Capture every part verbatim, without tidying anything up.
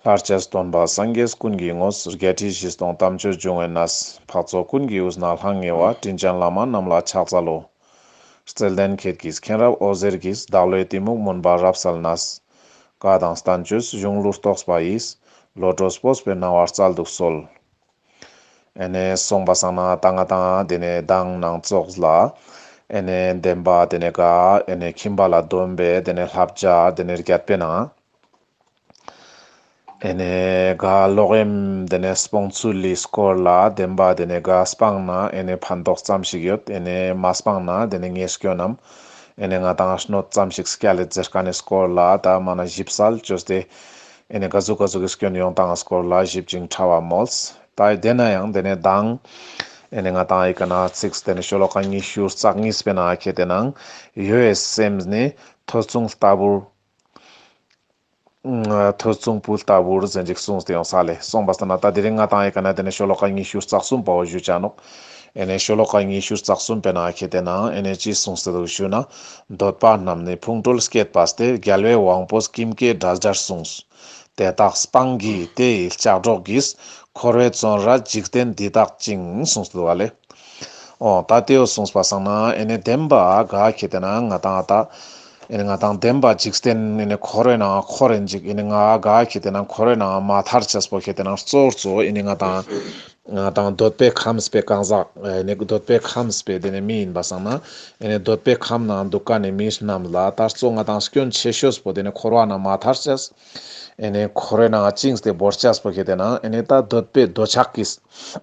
ལྷར་བཅས་སྟོན་པ་སངས་རྒྱས་ཀུན་གྱི་ངོས། བརྒྱད་ཁྲི་བཞི་སྟོང་དམ་ཆོས་འབྱུང་བའི་གནས། འཕགས་ཚོགས་ཀུན་གྱི་དབུས་ན་ལྷང་ངེ་བ། དྲིན་ཅན་བླ་མ་རྣམས་ལ་ཕྱག་འཚལ་ལོ། བརྩེ་ལྡན་ཁྱེད་ཀྱིས་མཁྱེན་རབ་འོད་ཟེར་གྱིས། བདག་བློའི་གཏི་མུག་མུན་པ་རབ་བསལ་ནས། བཀའ་དང་བསྟན་བཅོས་གཞུང་ལུགས་རྟོགས་པ་ཡིས། བློ་གྲོས་སྤོབས་པའི་སྣང་བ་སྩལ་དུ་གསོལ། ཨེ་ནེ་སོང་པ་སང་ན་ད་ང་དང་དེ་ནེ་མདང་ནང་ཙོགས་ལ་ཨེ་ནེ་བདེན་པ་དེ་ནེ་ག་ཨེ་ནེ་ཁྱིམ་པ་ལ་འདོན་པའི་དེ་ནེ་བསླབ་བྱ་དེ་ནེ་བརྒྱད་པའི་ནང་ཨེ་ནེ་ག་ལོག་གཡེམ་དེ་ནེ་སྤོང་ཚུལ་ལི་སྐོར་ལ་བདེན་པ་དེ་ནེ་ག་སྤང་ན་ཨེ་ནེ་ཕན་ཐོགས་ཙམ་ཞིག་ཡོད། ཨེ་ནེ་མ་སྤང་ན་དེ་ནེ་ཉེས་སྐྱོན་ནམ་ཨེ་ནེ་ང་དང་གནོད་ཙམ་ཞིག་སྐྱལ་ལེ་ཟེར་ཁན་ནི་སྐོར་ལ་ད་མ་ན་ཞིབ་གསལ་བཅོས་ཏེ་ཨེ་ནེ་ག་ཟུག་ག་ཟུག་གི་སྐྱོན་ཡོང་སྟངས་སྐོར་ལ་ཞིབ་ཅིང་ཕྲ་བ་མོལས། ད་དེ་ན་ཡང་དེ་ནེ་མདང་ཨེ་ནེ་ང་དང་ཨི་ཀ་ན་ཚིགས་དེ་ནེ་ཤོ་ལོ་ཀ་ཉི་ཤུ་རྩ་གཉིས་པའི་ནང་ཁེ་ཏེ་ནང་ཡོད་སེམས་ནི་ཐོས་བཙུན་ལྟ་བུར། ཐོས་བཙུན་བུ་ལྟ་བུར་ཟེར་ཅིག་གསུངས་ཏེ་ཡོང་ས་ལེ། སོང་པ་སང་ན་ད་དེ་རིང་ང་དང་ཨི་ཀ་ན་དེ་ནེ་ཤོ་ལོ་ཀ་ཉི་ཤུ་རྩ་གསུམ་པའོ་ཞུ་ཅ་ནོག་ཨེ་ནེ་ཤོ་ལོ་ཀ་ཉི་ཤུ་རྩ་གསུམ་པའི་ནང་ཁེ་ཏེ་ནང་ཨེ་ནེ་ཅི་གསུངས་ཏེ་འདུག་ཞུ་ན། འདོད་པ་རྣམས་ནི་ཕུང་ཁྲོལ་བསྐྱེད་པ་སྟེ། རྒྱལ་བའི་དབང་པོས་ཀུན་གྱི་དགྲ་སྦྱར་གསུངས། དེ་དག་སྤང་གིས་དེ་ཡི་ལྕགས་སྒྲོག་གིས། འཁོར་བའི་བཙོན་རར་འཇིག་རྟེན་འདི་དག་བཅིངས། གསུངས་ཏེ་འདུག་ག་ལེ། འོ་ད་དེའོ་གསུངས་པ་སང་ན་ཨེ་ནེ་བདེན་པ་ག་ཁེ་ཏེ་ན་ང་དང་ད་ཨེ་ནེ་ང་དང་བདེན་པ་འཇིག་རྟེན་ཨེ་ནེ་འཁོར་བའི་ནང་འཁོར་རེན་ཅིག་ཨེ་ནེ་ང་ག་ཁེ་ཏེ་ན་འཁོར་བའི་ནང་མ་ཐར་ཅེས་པོ་ཁེ་ཏེ་ན་གཙོ་བོ་གཙོ་བོ་ཨེ་ནེ་ང་དང་ང་དང་འདོད་པའི་ཁམས་པའི་གང་ཟག་ཨེ་ནེ་འདོད་པའི་ཁམས་པའི་དེ་ནེ་མི་ཡིན་པ་སང་ན་ཨེ་ནེ་འདོད་པའི་ཁམས་ནང་འདུག་ཁན་ནི་མི་རྣམས་ལ་ད་གཙོ་ང་དང་སྐྱོན་ཆེ་ཤོས་པོ་དེ་ནེ་འཁོར་བ་ནེ་མ་ཐར་ཅེས་ཨེ་ནེ་འཁོར་བའི་ནང་བཅིངས་ཏེ་བོར་ཅེས་པོ་ཁེ་ཏེ་ན་ཨེ་ནེ་ད་འདོད་པའི་འདོད་ཆགས་ཀྱིས།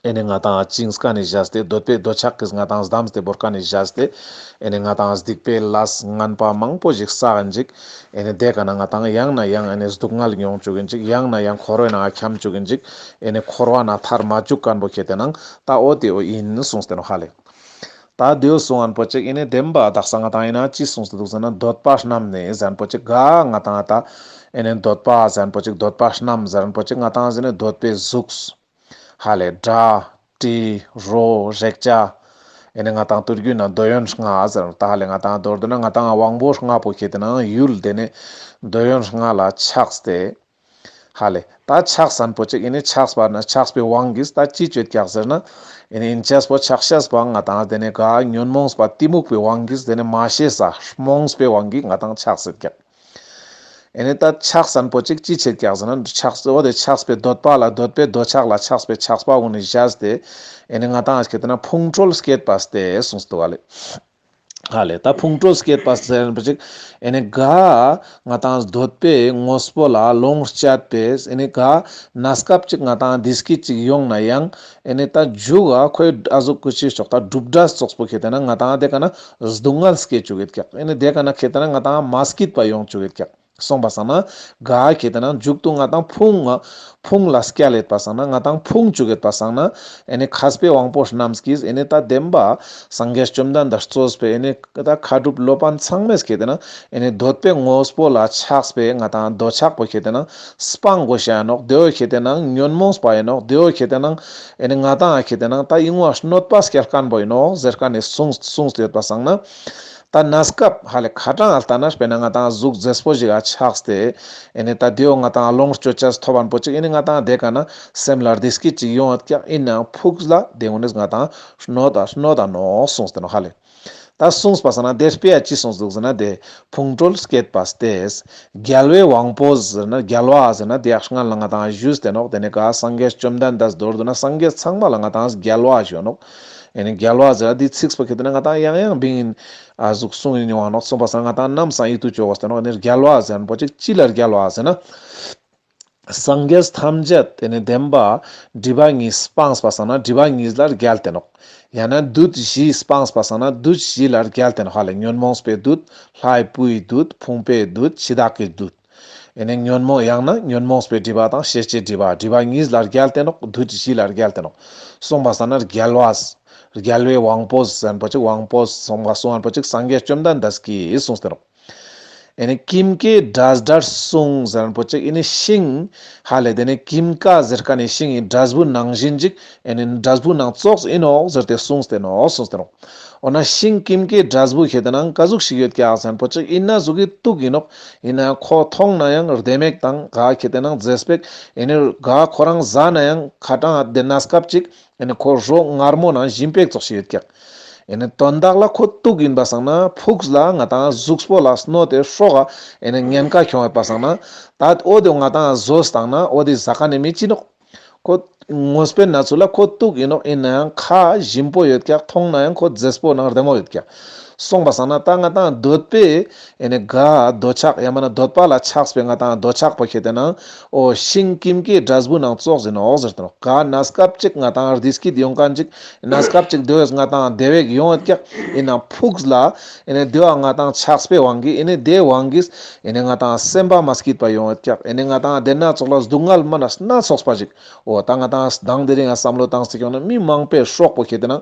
ཨེ་ནེ་ང་དང་བཅིངས་ཁན་ནི་བཞག་སྟེ་འདོད་པའི་འདོད་ཆགས་ཀྱིས་ང་དང་བསྡམས་ཏེ་བོར་ཁན་ནི་བཞག་སྟེ་ཨེ་ནེ་ང་དང་སྡིག་པའི་ལས་ངན་པ་མང་པོ་ཞིག་བསགས་ཨིན་ཅིག་ཨེ་ནེ་དེ་ཀ་ན་ང་དང་ཡང་ན་ཡང་ཨེ་ནེ་སྡུག་བསྔལ་མྱོང་བཅུག་ཨིན་ཅིག་ཡང་ན་ཡང་འཁོར་བའི་ནང་འཁྱམ་བཅུག་ཨིན་ཅིག་ཨེ་ནེ་འཁོར་བ་ནེ་ཐར་མ་བཅུག་ཁན་པོ་ཁེ་ཏེ་ན་ད་འོ་དེ་འོ་ཨིན་གསུངས་ཏེ་ནོག་ཧ་ལེ། ད་དེའོ་གསུངས་ཁན་པོ་ཅིག་ཨེ་ནེ་བདེན་པ་དག་ས་ང་དང་ཨིན་ན་ཅི་གསུངས་ཏེ་འདུག་ཟེར་ན་འདོད་པ་རྣམས་ནི་ཟེར་ཁན་པོ་ཅིག་ག་ང་དང་ད་ཨེ་ནེ་འདོད་པ་ཟེར་ཁན་པོ་ཅིག་འདོད་པ་རྣམས་ཟེར་ཁན་པོ་ཅིག་ང་དང་ཟེར་ནེ་འདོད་པའི་གཟུགས། ཧ་ལེ་སྒྲ། དྲི། རོ། རེག་བྱ། ཨེ་ནེ་ང་དང་དུར་རྒྱུད་ན་འདོད་ཡོན་ལྔ་ཟེར་ད་ཧ་ལེ་ང་དང་མདོར་བསྡུ་ན་ང་དང་དབང་པོ་ལྔ་པོ་ཁེ་ཏེ་ན་ཡུལ་དེ་ནེ་འདོད་ཡོན་ལྔ་ལ་ཆགས་ཏེ། ཧ་ལེ་ད་ཆགས་ཁན་པོ་ཅིག་ཨེ་ནེ་ཆགས་པ་ན་ཆགས་པའི་དབང་གིས་ད་ཅི་ཅོ་ཀྱག་ཟེར་ན། ཨེ་ནེ་ཨིན་ཅེས་པོ་ཆགས་ཤེས་པོ་ང་དང་དེ་ནེ་ག་ཉོན་མོངས་པ་གཏི་མུག་པའི་དབང་གིས་དེ་ནེ་མ་ཤེས་ས་རྨོངས་པའི་དབང་གིས་ང་དང་ཆགས་སེད་ཀྱག་ཨེ་ནེ་ད་ཆགས་ཁན་པོ་ཅིག་ཅི་ཆེད་ཀྱག་ཟེར་ན་ཆགས་འོ་དེ་ཆགས་པའི་འདོད་པ་ལ་འདོད་པའི་འདོད་ཆགས་ལ་ཆགས་པའི་ཆགས་པ་གུན་ནི་བཞག་སྟེ་ཨེ་ནེ་ང་དང་ཨ་ཁེ་ཏེ་ན་ཕུང་ཁྲོལ་བསྐྱེད་པ་སྟེ་གསུངས་ཏེ་འདུག་ག་ལེ། ཧ་ལེ་ད་ཕུང་ཁྲོལ་བསྐྱེད་པ་ཟེར་ཁན་པོ་ཅིག་ཨེ་ནེ་ག་ང་དང་འདོད་པའི་དངོས་པོ་ལ་ལོངས་སྤྱད་པའི་ཨེ་ནེ་ག་གནས་སྐབས་ཅིག་ང་དང་བདེ་སྐྱིད་ཅིག་ཡོང་ན་ཡང་ཨེ་ནེ་ད་མཇུག་ག་ཁོའི་ཨ་ཟུག་ཀུ་ཅི་ཙོགས་ད་གྲུབ་འབྲས་ཙོགས་པོ་ཁེ་ཏེ་ན་ང་དང་དེ་ཀ་ན་སྡུག་བསྔལ་སྐྱེ་བཅུག་གེད་ཀྱག་ཨེ་ནེ་དེ་ཀ་ན་ཁེ་ཏེ་ན་ང་དང་མ་སྐྱིད་པ་ཡོང་བཅུག་གེད་ཀྱག་སོང་པ་སང་ན་ག་ཁེ་ཏེ་ན་མཇུག་ཏུ་ང་དང་ཕུང་ཕུང་ལ་སྐྱལ་ལེད་པ་སང་ན་ང་དང་ཕུང་བཅུག་གེད་པ་སང་ན་ཨེ་ནེ་མཁས་པའི་དབང་པོ་རྣམས་ཀྱིས་ཨེ་ནེ་ད་བདེན་པ་སངས་རྒྱས་བཅོམ་ལྡན་འདས་གཙོས་པའི་ཨེ་ནེ་ད་མཁས་གྲུབ་སློབ་དཔོན་ཚང་མས་ཁེ་ཏེ་ན་ཨེ་ནེ་འདོད་པའི་དངོས་པོ་ལ་ཆགས་པའི་ང་དང་འདོད་ཆགས་པོ་ཁེ་ཏེ་ན་སྤང་དགོས་ཤེས་ཨིན་ནོག་དེའོ་ཁེ་ཏེ་ན་ཉོན་མོངས་པ་ཨིན་ནོག་དེའོ་ཁེ་ཏེ་ན་ཨེ་ནེ་ང་དང་ཁེ་ཏེ་ན་ད་ཨིན་བ་གནོད་པ་སྐྱལ་ཁན་པོ་ཨིན་ནོག་ཟེར་ཁན་ནི་གསུངས་གསུངས་ཏེ་ཡོད་པ་སང་ན། ད་གནས་སྐབས་ཧ་ལེ་ཁ་གྲངས་ལྟ་ན་དཔེར་ན་ང་དང་གཟུགས་མཛེས་པོ་ཞིག་ག་ཆགས་ཏེ་ཨེ་ནེ་ད་དེའོ་ང་དང་ལོངས་སྤྱོད་ཅེས་ཐོབ་ཁན་པོ་ཅིག་ཨེ་ནེ་ང་དང་དེ་ཀ་ན་སེམས་ལ་བདེ་སྐྱིད་ཅིག་ཡོང་ཡོད་ཀྱག་ཨིན་ནའང་ཕུགས་ལ་དེ་གུན་ནི་ང་དང་གནོད་ད་གནོད་ད་ནོག་གསུངས་ཏེ་ནོག་ཧ་ལེ། ད་གསུངས་པ་སང་ན་དེ་དཔེ་ཡ་ཅི་གསུངས་འདུག་ཟེར་ན་དེ་ཕུང་ཁྲོལ་བསྐྱེད་པ་སྟེ། རྒྱལ་བའི་དབང་པོ་ཟེར་ན་རྒྱལ་བ་ཟེར་ན་དེ་ཡ་སྔན་ལ་ང་དང་ཞུས་ཏེ་ནོག་དེ་ནེ་ག་སངས་རྒྱས་བཅོམ་ལྡན་འདས་མདོར་བསྡུ་ན་སངས་རྒྱས་ཚང་མ་ལ་ང་དང་རྒྱལ་བ་ཞུ་ནོག་ཨེ་ནེ་རྒྱལ་བ་ཟེར་ན་དེ་ཚིགས་པོ་ཁེ་ཏེ་ན་ང་དང་ཡང་ཡང་བིང་ཨ་ཟུག་གསུང་ཡིན་ཡོང་ང་ནོག་སོང་པ་སང་ང་དང་ནམ་སང་ཡིད་དུ་ཅོ་གོས་ཏེ་ནོག་ཨེ་ནེ་རྒྱལ་བ་ཟེར་ན་པོ་ཅིག་ཅི་ལ་རྒྱལ་བ་ཟེར་ན། སངས་རྒྱས་ཐམས་ཅད་དེ་ནེ་བདེན་པ་སྒྲིབ་པ་གཉིས་སྤངས་པ་སང་ན་སྒྲིབ་པ་གཉིས་ལ་རྒྱལ་ཏེ་ནོག་ཡང་ན་བདུད་བཞི་སྤངས་པ་སང་ན་བདུད་བཞི་ལ་རྒྱལ་ཏེ་ནོག་ཧ་ལེ་ཉོན་མོངས་པའི་བདུད། ལྷའི་བུའི་བདུད། ཕུང་པོའི་བདུད། འཆི་བདག་གི་བདུད། ཨེ་ནེ་ཉོན་མོངས་ཡང་ན་ཉོན་མོངས་པའི་སྒྲིབ་པ་དང་ཤེས་བྱའི་སྒྲིབ་པ་སྒྲིབ་པ་གཉིས་ལ་རྒྱལ་ཏེ་ནོག་བདུད་བཞི་ལ་རྒྱལ་ཏེ་ནོག་སོང་པ་སང་ན་རྒྱལ་བ། རྒྱལ་བའི་དབང་པོ་ཟེར་ཁན་པོ་ཅིག་དབང་པོ་སོང་པ་སོང་ཁན་པོ་ཅིག་སངས་རྒྱས་བཅོམ་ལྡན་འདས་ཀྱིས་གསུངས་ཏེ་ནོག་ཨེ་ནི་ཀིམ་ཀའི་འབྲས་སྒྲར་གསུངས་ཟེར་ཁན་པོ་ཅིག་ཨེ་ནི་ཤིང་། ཧ་ལེ་དེ་ནི་ཀིམ་ཀ་ཟེར་ཁན་ནི་ཤིང་ཨེ་འབྲས་བུ་ནང་བཞིན་ཅིག་ཨེ་ནི་འབྲས་བུ་ནང་ཙོགས་ཨིན་ནོག་ཟེར་ཏེ་གསུངས་ཏེ་ནོག་གསུངས་ཏེ་ནོག། འོ་ན་ཤིང་ཀིམ་ཀའི་འབྲས་བུ་ཁེ་ཏེ་ན་ཀ་ཟུག་ཞིག་ཡོད་ཀྱག་ཟེར་ཁན་པོ་ཅིག་ཨིན་ན་ཟུག་གི་དུག་ཨིན་ནོག། ཨིན་ན་ཁོ་ཐོང་ན་ཡང་རྡེ་མོ་ཞིག་དང་ག་ཁེ་ཏེ་ན་ཟེ་སྤེག་ཨེ་ནི་ག་ཁོ་རང་ཟ་ན་ཡང་ཁ་ཏང་དེ་ན་སྐབས་ཅིག་ཨེ་ནི་ཁོ་རོ་མངར་མོ་ནང་ཞིམ་པོ་ཙོགས་ཤིག་ཡོད་ཀྱག། ཨེ་ནི་དོན་དག་ལ་ཁོ་དུག་ཨིན་པ་སང་ན་ཕུགས་ལ་ང་ཏང་གཟུགས་པོ་ལ་གནོད་དེ་སྲོག་ག་ཨེ་ནི་ཉེན་ཁ་ཁྱོང་ཡོད་པ་སང་ན་ད་འོ་དེ་ང་ཏང་ཟོས་བཏང་ན་འོ་དེ་ཟ་ཁན་ནི་མི་ཅི་ནོག། ཁོ་ངོས་པོའི་ན་ཚུལ་ལ་ཁོ་དུག་ཨིན་ནོག། ཨིན་ན་ཡང་ཁ་ཞིམ་པོ་ཡོད་ཀྱག། ཐོང་ན་ཡང་ཁོ་ཟེ་སྤེག་ནང་རྡེ་མོ་ཡོད་ཀྱག། སོང་པ་སང་ན་ད་ང་ཏང་འདོད་པའི་ཨེ་ནི་ག་འདོད་ཆགས་ཡང་མན་ན་འདོད་པ་ལ་ཆགས་པའི་ང་ཏང་འདོད་ཆགས་པོ་ཁེ་ཏེ་ན་འོ་ཤིང་ཀིམ་ཀའི་འབྲས་བུ་ནང་ཙོགས་ཨིན་ནོག་ཟེར་ཏེ་ནོག། ག་ན་སྐབས་ཅིག་ང་ཏང་བདེ་སྐྱིད་ཡོང་ཁན་ཅིག་ན་སྐབས་ཅིག་དེ་བས་ང་ཏང་བདེ་བ་ཞིག་ཡོང་ཡོད་ཀྱག། ཨིན་ན་ཕུགས་ལ་ཨེ་ནི་དེ་བ་ང་ཏང་ཆགས་པའི་དབང་གིས་ཨེ་ནི་དེ་དབང་གིས་ཨེ་ནི་ང་ཏང་སེམས་པ་མ་སྐྱིད་པ་ཡོང་ཡོད་ཀྱག། ཨེ་ནི་ང་ཏང་དེ་ན་ཙོགས་ལ་སྡུག་བསྔལ་མ་ན་སྣ་ཚོགས་པ་ཞིག། འོ་ད་ང་ཏང་དང་དེ་རིང་ང་བསམ་བློ་བཏང་སྟེ་ཡོང་ན་མི་མང་པོའི་སྲོག་པོ་ཁེ་ཏེ་ན་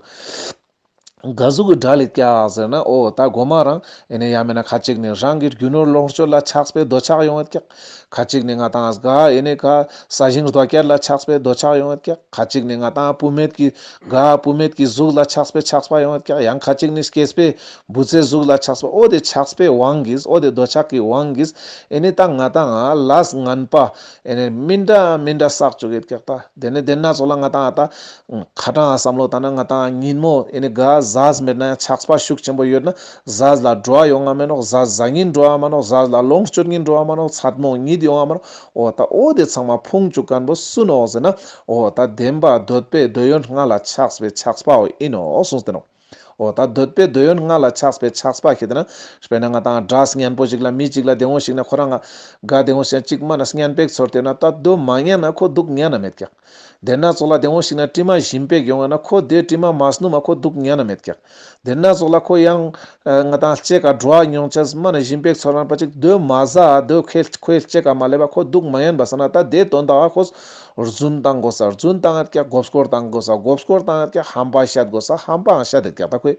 ག་ཟུག་གི་འབྲས་ལེ་ཀྱག་ཟེར་ན་འོ་ད་གོ་མ་རང་ཨེ་ནི་ཡང་མན་ན་ཁ་ཅིག་ནི་རང་གི་རྒྱུ་ནོར་ལོངས་སྤྱོད་ལ་ཆགས་པའི་འདོད་ཆགས་ཡོང་ཡོད་ཀྱག། ཁ་ཅིག་ནི་ང་ཏང་ག་ཨེ་ནི་ག་ས་ཞིང་རྡོ་སྐྱེད་ལ་ཆགས་པའི་འདོད་ཆགས་ཡོང་ཡོད་ཀྱག། ཁ་ཅིག་ནི་ང་ཏང་བུད་མེད་ཀྱི་ག་བུད་མེད་ཀྱི་གཟུགས་ལ་ཆགས་པའི་ཆགས་པ་ཡོང་ཡོད་ཀྱག། ཡང་ཁ་ཅིག་ནི་སྐྱེས་པའི་བུ་ཚའི་གཟུགས་ལ་ཆགས་པ། འོ་དེ་ཆགས་པའི་དབང་གིས་འོ་དེ་འདོད་ཆགས་ཀྱི་དབང་གིས་ཨེ་ནི་ད་ང་ཏང་ལས་ངན་པ་ཨེ་ནི་མི་འདྲ་མི་འདྲ་བསགས་བཅུག་ཡོད་ཀྱག། ད་དེ་ནི་དེ་ན་ཙོགས་ལ་ང་ཏང་ད་ཁ་ཏང་བསམ་བློ་བཏང་ན་ང་ཏང་ཉིན་མོ་ཨེ་ནི་ག་ཟས་མེད་ན་ཡང་ཆགས་པ་ཤུགས་ཆེན་པོ་ཡོད་ན་ཟས་ལ་བྲོ་བ་ཡོང་ང་མེ་ནོག། ཟས་ཟ་སྙིང་བྲོ་བ་མ་ནོག། ཟས་ལ་ལོངས་སྤྱོད་སྙིང་བྲོ་བ་མ་ནོག། ཚད་མོ་གཉིད་ཡོང་ང་མ་ནོག། འོ་ད་འོ་དེ་ཚང་མ་ཕུང་བཅུག་ཁན་པོ་སུ་ནོག་ཟེར་ན་འོ་ད་བདེན་པ་འདོད་པའི་འདོད་ཡོན་ལྔ་ལ་ཆགས་པའི་ཆགས་པ་བོ་ཨིན་ནོག་གསུངས་ཏེ་ནོག། འོ་ད་འདོད་པའི་འདོད་ཡོན་ལྔ་ལ་ཆགས་པའི་ཆགས་པ་ཁེ་ཏེ་ན་དཔེར་ན་ང་ཏང་འབྲས་སྙན་པོ་ཞིག་ལ་མི་ཅིག་ལ་དེ་འོ་ཞིག་ན་ཁོ་རང་ང་ག་དེ་འོ་ཞིག་ཅིག་མ་ན་སྙན་པོ་ཞིག་ཚོར་ཏེ་ན་ད་དོ་མ་ཉན་ན་ཁོ་དུག་ཉན་ན་མེད་ཀྱག། དེ་ན་ཙོགས་ལ་དེ་འོ་ཞིག་ན་དྲི་མ་ཞིམ་པོ་ཞིག་ཡོང་ན་ཁོ་དེ་དྲི་མ་མ་སྣུམ་མ་ཁོ་དུག་ཉན་ན་མེད་ཀྱག། དེ་ན་ཙོགས་ལ་ཁོ་ཡང་ཨ་ང་ཏང་ལྕེ་ཀ་བྲོ་བ་མྱོང་ཅེས་མ་ན་ཞིམ་པོ་ཞིག་ཚོར་རན་པ་ཅིག་དོ་མ་ཟ་དོ་ཁོའི་ལྕེ་ཀ་མ་ལེབ་པ་ཁོ་དུག་མ་ཉན་པ་སང་ན་ད་དེ་དོན་དག་ཁོ་རྫུན་བཏང་དགོས་ས་རྫུན་བཏང་ཡོད་ཀྱག། མགོ་སྐོར་བཏང་དགོས་ས་མགོ་སྐོར་བཏང་ཡོད་ཀྱག། ཧམ་པ་བཤད་དགོས་ས་ཧམ་པའང་བཤད་ཡོད་ཀྱག། ད་ཁོས་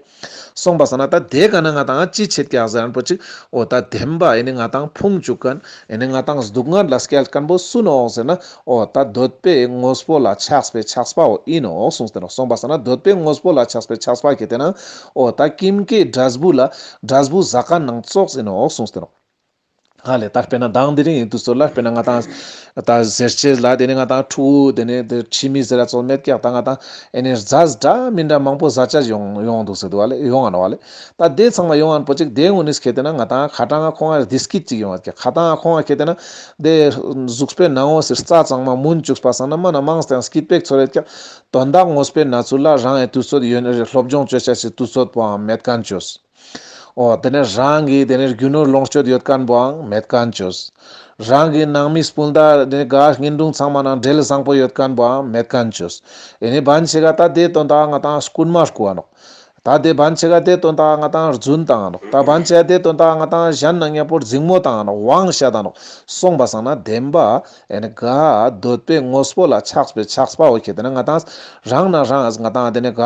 སོང་པ་སང་ན་ད་དེ་ག་ན་ང་ཏང་ཅི་ཆད་ཀྱག་ཟེར་ན་པོ་ཅིག་འོ་ད་བདེན་པ་ཨེ་ནི་ང་ཏང་ཕུང་བཅུག་ཁན་ཨེ་ནི་ང་ཏང་སྡུག་བསྔལ་ལ་སྐྱེལ་ཁན་པོ་སུ་ནོག་ཟེར་ན་འོ་ད་འདོད་པའི་དངོས་པོ་ལ་ཆགས་པའི་ཆགས་པ་བོ་ཨིན་ནོག་གསུངས་ཏེ་ནོག། སོང་པ་སང་ན་འདོད་པའི་དངོས་པོ་ལ་ཆགས་པའི་ཆགས་པ་ཁེ་ཏེ་ན་འོ་ད་ཀིམ་ཀའི་འབྲས་བུ་ལ་འབྲས་བུ་ཟ་ཁན་ནང་ཙོགས་ཨིན་ནོག་གསུངས་ཏེ་ནོག། ཧ་ལེ་ད་དཔེར་ན་དང་དེ་རིང་ཡིན་དུས་ཚོད་ལ་དཔེར་ན་ང་ཏང་ད་ཟེར་ཅེས་ལ་དེ་ནི་ང་ཏང་ཕྲུ་གུ་དེ་ནི་དེ་ཁྱིམ་མི་ཟེར་ར་ཙོགས་མེད་ཀྱག། ད་ང་ཏང་ཨེ་ནི་ཟས་འདྲ་མི་འདྲ་མང་པོ་ཟ་ཅེས་ཡོང་ཡོང་འདུག་ཟེར་འདུག་བ་ལེ། ཡོང་ང་ནོག་བ་ལེ། ད་དེ་ཚང་མ་ཡོང་ང་པོ་ཅིག་དེ་ངོ་ནི་ཁེ་ཏེ་ན་ང་ཏང་ཁ་ཏང་ང་ཁོང་ང་བདེ་སྐྱིད་ཅིག་ཡོང་བ་ཀྱག། ཁ་ཏང་ང་ཁོང་ང་ཁེ་ཏེ་ན་དེ་གཟུགས་པོའི་ནང་ངོ་སི་རྩ་ཚང་མ་མུན་བཅུག་པ་སང་ན་མ་ན་མང་སྟེ་སྐྱིད་པོ་ཚོར་ཡོད་ཀྱག། དོན་དག་དངོས་པོའི་ན་ཚུལ་ལ་རང་ཨེ་དུས་ཚོད་ཡོད་ནི་རེད། སློབ་སྦྱོང་བཅོ་ཅེས་སི་དུས་ཚོད་པོའང་མེད་ཁན་ཅོས། འོ་དེ་ནས་རང་གི་དེ་ནས་རྒྱུ་ནོར་ལོངས་སྤྱོད་ཡོད་ཁན་པོའང་མེད་ཁན་ཅོས། རང་གི་ནང་མི་སྤུན་ཟླ་དེ་ནས་ག་གཉེན་དྲུང་ཚང་མ་ནང་འབྲེལ་བཟང་པོ་ཡོད་ཁན་པོའང་མེད་ཁན་ཅོས། ཨེ་ནི་བན་ཆེ་ག་ད་དེ་དོན་དག་ང་ཏང་རྐུན་མ་རྐུ་བ་ནོག། ད་དེ་བན་ཆེ་ག་དེ་དོན་དག་ང་ཏང་རྫུན་བཏང་ང་ནོག། ད་བན་ཆེ་ག་དེ་དོན་དག་ང་ཏང་གཞན་ན་མཉམ་པོ་འཛིང་མོ་བཏང་ང་ནོག། དབང་ཤ་བཏང་ནོག། སོང་པ་སང་ན་བདེན་པ་ཨེ་ནི་ག་འདོད་པའི་དངོས་པོ་ལ་ཆགས་པའི་ཆགས་པ་བོ་ཁེ་ཏེ་ན་ང་ཏང་རང་ན་རང་ང་ཏང་དེ་ནི་ག་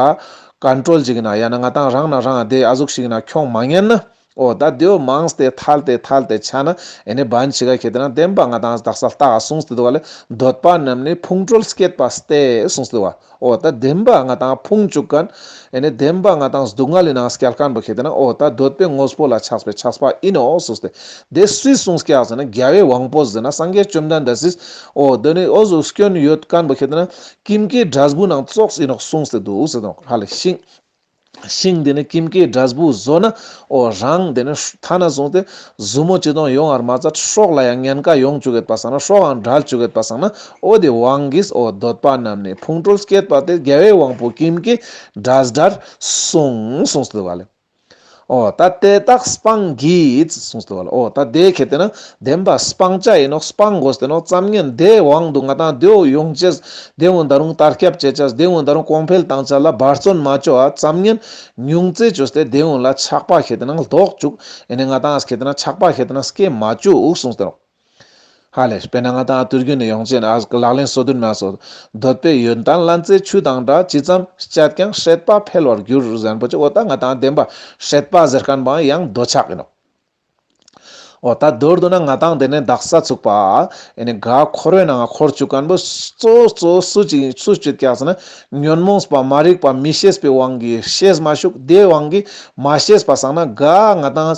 ཀོན་ཊྲོལ་ཅིག་ན་ཡང་ན་ང་ཏང་རང་ན་རང་དེ་ཨ་ཟུག་ཞིག་ན་ཁྱོང་མ་ཉན་ན། འོ་ད་དེའོ་མང་སྟེ་ཐལ་ཏེ་ཐལ་ཏེ་ཆ་ན་ཨེ་ནི་བན་ཆེ་ག་ཁེ་ཏེ་ན་བདེན་པ་ང་ཏང་དག་ས་ལྟ་ག་གསུངས་ཏེ་འདུག་བ་ལེ། འདོད་པ་རྣམས་ནི་ཕུང་ཁྲོལ་སྐྱེད་པ་སྟེ་གསུངས་ཏེ་འདུག་བ། འོ་ད་བདེན་པ་ང་ཏང་ཕུང་བཅུག་ཁན་ཨེ་ནི་བདེན་པ་ང་ཏང་སྡུག་བསྔལ་ལི་ནང་སྐྱལ་ཁན་པོ་ཁེ་ཏེ་ན་འོ་ད་འདོད་པའི་དངོས་པོ་ལ་ཆགས་པའི་ཆགས་པ་ཨིན་ནོག་གསུངས་ཏེ། དེ་སུས་གསུངས་ཀྱག་ཟེར་ན་རྒྱལ་བའི་དབང་པོ་ཟེར་ན་སངས་རྒྱས་བཅོམ་ལྡན་འདས་སིས་འོ་དེ་ནི་འོ་ཟུག་སྐྱོན་ཡོད་ཁན་པོ་ཁེ་ཏེ་ན་ཀིམ་ཀའི་འབྲས་བུ་ནང་ཙོགས་ཨིན་ནོག་གསུངས་ཏེ་འདུག་ཟེར་ནོག། ཧ་ལེ་ཤིང་ཤིང་དེ་ནི་ཀིམ་ཀའི་འབྲས་བུ་ཟོས་ན་འོ་རང་དེ་ནི་ཐ་ན་བཟུང་སྟེ་ཟུར་མོ་ཅི་དང་ཡོང་བར་མ་ཚད་སྲོག་ལ་ཡང་ཉེན་ཁ་ཡོང་བཅུག་ཡོད་པ་སང་ན་སྲོག་ཡང་འབྲལ་བཅུག་ཡོད་པ་སང་ན་འོ་དེ་དབང་གིས་འོ་འདོད་པ་རྣམས་ནི་ཕུང་ཁྲོལ་སྐྱེད་པ་སྟེ་རྒྱལ་བའི་དབང་པོ་ཀིམ་ཀའི་འབྲས་སྒྲར་གསུངས་གསུངས་ཏེ་འདུག་བ་ལེ། འོ་ད་དེ་དག་སྤང་གིས་གསུངས་ཏེ་འདུག་བ་ལེ། འོ་ད་དེ་ཁེ་ཏེ་ན་བདེན་པ་སྤང་བྱ་ཨིན་ནོག། སྤང་དགོས་ཏེ་ནོག། ཙམ་ཉན་དེའི་དབང་དུ་ང་ཏང་དེའོ་ཡོང་ཅེས་དེའོ་ད་རུང་དར་ཁྱབ་བྱེད་ཅེས་དེའོ་ད་རུང་གོང་འཕེལ་བཏང་ཅེས་ལ་འབད་བརྩོན་མ་ཅོ་བ་ཙམ་ཉན་ཉུང་ཙེ་ཅོས་ཏེ་དེའོ་ལ་ཆགས་པ་ཁེ་ཏེ་ན་ལྡོག་བཅུག། ཨེ་ནི་ང་ཏང་ཁེ་ཏེ་ན་ཆགས་པ་ཁེ་ཏེ་ན་སྐྱེ་མ་བཅུག་གསུངས་ཏེ་ནོག། ཧ་ལེ་དཔེར་ན་ང་ཏང་དུས་རྒྱུན་ནས་ཡོང་ཅེས་ན་ཨ་ལག་ལེན་སོ་བདུན་མ་སོ་འདོད་པའི་ཡོན་ཏན་ལན་ཚྭའི་ཆུ་དང་འདྲ། ཇི་ཙམ་སྤྱད་ཀྱང་སྲེད་པ་འཕེལ་བར་འགྱུར་ཟེར་ཁན་པོ་ཅིག། འོ་ད་ང་ཏང་བདེན་པ་སྲེད་པ་ཟེར་ཁན་པོ་ཡང་འདོད་ཆགས་ཨིན་ནོག། འོ་ད་མདོར་བསྡུ་ན་ང་ཏང་དེ་ནས་དག་ས་ཚུགས་པ། ཨེ་ནི་ག་འཁོར་བའི་ནང་འཁོར་བཅུག་མཁན་པོ་གཙོ་གཙོ་སུ་ཅིག་སུ་ཅིག་ཀྱག་ཟེར་ན། ཉོན་མོངས་པ་མ་རིག་པ་མི་ཤེས་པའི་དབང་གིས་ཤེས་མ་བཅུག་དེའི་དབང་གིས་མ་ཤེས་པ་སང་ན་ག་ང་ཏང་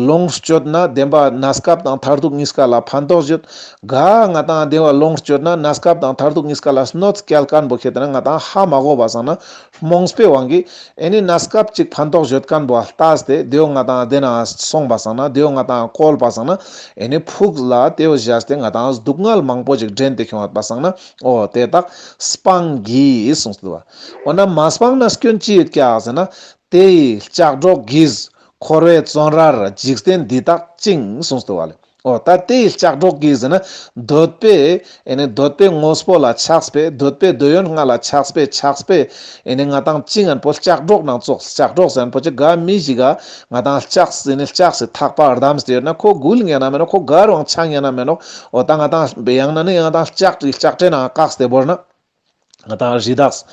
ལོངས་སྤྱོད་ན་བདེན་པ་གནས་སྐབས་དང་མཐར་ཐུག་གཉིས་ཀ་ལ་ཕན་ཐོགས་ཡོད། ག་ང་ཏང་བདེ་བ་ལོངས་སྤྱོད་ན་གནས་སྐབས་དང་མཐར་ཐུག་གཉིས་ཀ་ལ་གནོད་སྐྱེལ་མཁན་པོ་ཁེ་ཏེ་ན་ང་ཏང་ཧ་མ་གོ་བ་སང་ན་རྨོངས་པའི་དབང་གིས། ཨེ་ནི་གནས་སྐབས་ཅིག་ཕན་ཐོགས་ཡོད་མཁན་པོ་ལྟས་ཏེ་དེའོ་ང་ཏང་དེ་ན་སོང་བ་སང་ན་དེའོ་ང་ཏང་བཀོལ་བ་སང་ན། ཨེ་ནི་ཕུགས་ལ་དེའོ་བཞག་སྟེ་ང་ཏང་སྡུག་བསྔལ་མང་པོ་ཅིག་འདྲེན་ཏེ་ཁྱོང་བ་སང་ན། འོ་དེ་དག་སྤང་གི་གསུངས་ཏེ་འདུག་པ། འོ་ན་མ་སྤངས་ན་སྐྱོན་ཅི་ཡོད་ཀྱག་ཟེར་ན། དེ་ཡི་ལྕགས་སྒྲོག་གིས། འཁོར་བའི་བཙོན་རར་འཇིག་རྟེན་འདི་དག་བཅིངས་གསུངས་ཏེ་འདུག་པ་ལེ། འོ་ད་དེ་ཡི་ལྕགས་སྒྲོག་གིས་ཟེར་ན། འདོད་པའི་ཨེ་ནི་འདོད་པའི་དངོས་པོ་ལ་ཆགས་པའི་འདོད་པའི་འདོད་ཡོན་ལྔ་ལ་ཆགས་པའི་ཆགས་པའི་ཨེ་ནི་ང་ཏང་བཅིངས་མཁན་པོ་ལྕགས་སྒྲོག་ནང་ཙོགས། ལྕགས་སྒྲོག་ཟེར་མཁན་པོ་ཅིག་ག་མི་ཞིག་ག་ང་ཏང་ལྕགས་ཟེར་ནི་ལྕགས་སི་ཐག་པ་བསྡམས་ཏེ་ཡོད་ན་ཁོ་འགུལ་ཉན་ན་མེད་ནོག་ཁོ་གར་བང་ཆ་ཉན་ན་མེད་ནོག་འོ་ད་ང་ཏང་ཡང་ན་ནི་ང་ཏང་ལྕགས་ལྕགས་ཁྲའི་ནང་བཀག་སྟེ་བོར་ན། ང་ཏང་རི་དྭགས།